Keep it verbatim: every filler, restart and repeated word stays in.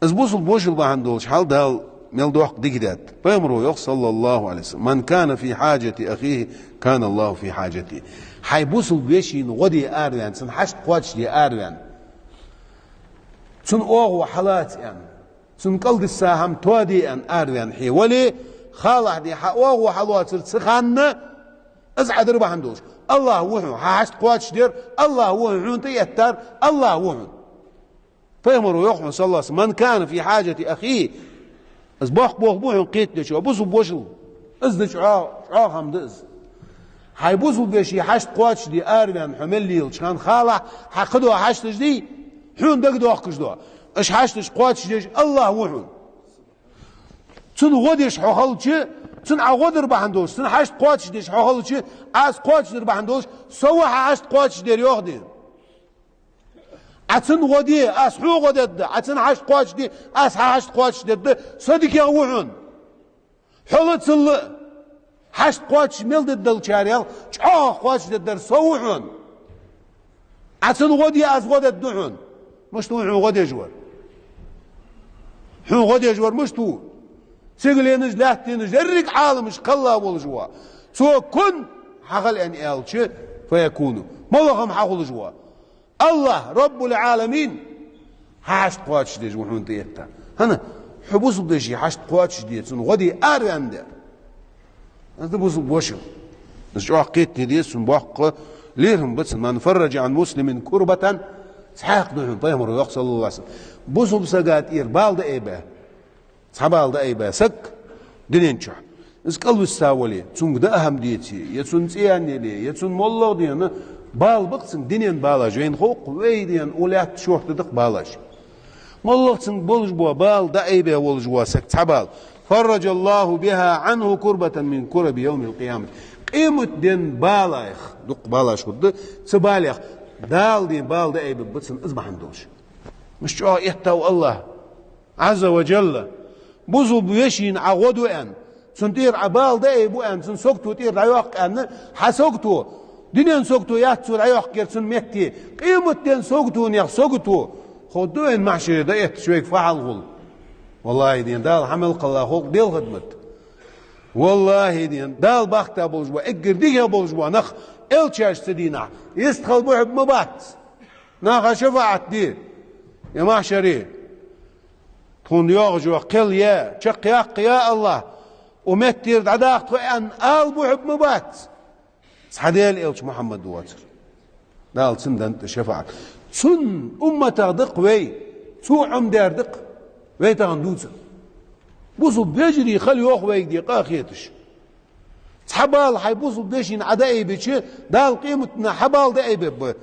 Из бусулба вошал бахьан долаш хьал Дала мел доккха дика даьд. Пайхамаро йоах, саллаллаху алейхи ва саллам: «Ман кана фи хьаджати ахихи, кана Аллаху фи хьаджати». Хьай бусулба вешийна гӀо де араваьнна, цун хьашт кхоачашде араваьнна, цун оагӀув хьалаца аьнна, цун кӀалдиса хӀама тоаде аьнна араваьнна хье вале, халахь де, хьа оагӀув хьалоацар ца ханна, из Ӏа дар бахьан долаш. Аллахь ва хьона, хьа хьашт кхоачашдер, Аллахь ва хьона, хьона тӀаэттар, Аллахь ва хьона. Пайхамаро йоах хьона, саллаллаху алейхи ва саллам: «Ман кана фи хьаджати ахихи». Из боккха болх ба хьона кхетадечо, бусулба вошал. Из да чӀоагӀа, чӀоагӀа хӀама да из. Хьай бусулба веший хьашт кхоачашде араваьнна хьо мел лелача хана халахь, хьа кхыдола хьашташ дий, хьона дагадоахкаш дола. Уж хьашташ кхоачашдеш Аллахь ва хьона. Цун гӀо деш хьо хилча, цун Ӏа гӀо дар бахьан долаш, цун хьашт кхоачашдеш хьо хилча, аз кхоачашдар бахьан долаш, со ва хьа хьашт кхоачашдер, йоах дийна. Ӏа цун гӀо де, аз хьона гӀо дергда, Ӏа цун хьашт кхоачашде, аз хьа хьашт кхоачашдергда, со дикагӀа ва хьона. Хьол а, цул а хьашт кхоачаш мел дергдолчарех чӀоагӀагӀа кхоачашдергдар со ва хьона. Ӏа цун гӀо де, аз гӀо дергда хьона. Мишта ва хьона гӀо деш вар? Хьона гӀо деш вар мишта ва? Сигаленаш, лаьттанаш, деррига Ӏаламаш кхелла волаш ва. Цо: «Кун, хьахила», аьнна аьлча, фаякуну. МоллагӀа хӀама хьахулаш ва. Аллахь, Раббул Ӏаламин, хьа хьашт кхоачашдеш ва хьона тӀаэтта. ХӀана? Хьо бусулба веший хьашт кхоачашде, цун гӀо де араваьнна де. Из да бусулба вошал. Из чӀоагӀа кхетаде деза, цун боккха лерхӀам ба цун. «Ман фарраджа Ӏан муслимин курбатан», цхьаькха да хьона, пайхамаро йоах, саллаллаху алейхи ва саллам, бусулба сага тӀера бала дӀаайбе. Цхьа бала дӀаайбе саг дунен чу. Из кӀалвиса вале, цунга даа хӀама деце, е цун цӀен яле, е цун моллагӀа дена бала ба-кх цунга, дунен балаш вайна хов-кх, вай дена укх лаьтта шортта да-кх балаш. МоллагӀа цунга болаш бола бала дӀаайбе волаш вола саг, цхьа бала. «Фарраджа Аллаху биха Ӏанху курбатан мин кураби явмил къиямати». Къематден балех, дукха балаш хургда, цу балех Дала дена бала дӀаайбергба цунна из бахьан долаш. Мишта чӀоагӀа эттав Аллахь Ӏазза ва джалла. Бусулба вешийна Ӏа гӀо ду аьнна, цун тӀера Ӏа бала дӀаайбу аьнна, цун сагото тӀера дӀайоаккх аьнна, хьа сагото, дунен сагото яц цо дӀайоаккхар цун метте, къематден саготонех сагото ховргда вайна маьхьшаре дӀаэттача вайга фу хьал хул. Валлахьи дена, Дала хьа мел кхелла халкъ делхад мат. Валлахьи дена, Дала бахийта болаш бола, эггара дикагӀа болаш бола нах элчаш цу дийнахьа йистхила бухьарг ма бац. Наха шафаӀат де, я маьхьшаре. Тхона йоагӀаш йола кхел я, чакхъяккха, я Аллахь, укх меттера дӀадаха тхо аьнна ала бухьарг ма бац. Цхьа Даьла элча Мухьаммад воацар. Дала цунна деннад шафаӀат. Цун умматах да-кх вай, цо Ӏомадаьр да-кх вай тахан дувцар. Бусулба вежарий хила йоах вайга, декъа а хеташ. Цхьа бала хьай бусулба вешийна Ӏа дӀаайбича, Дала къематдийнахьа хьа бала дӀаайбергба.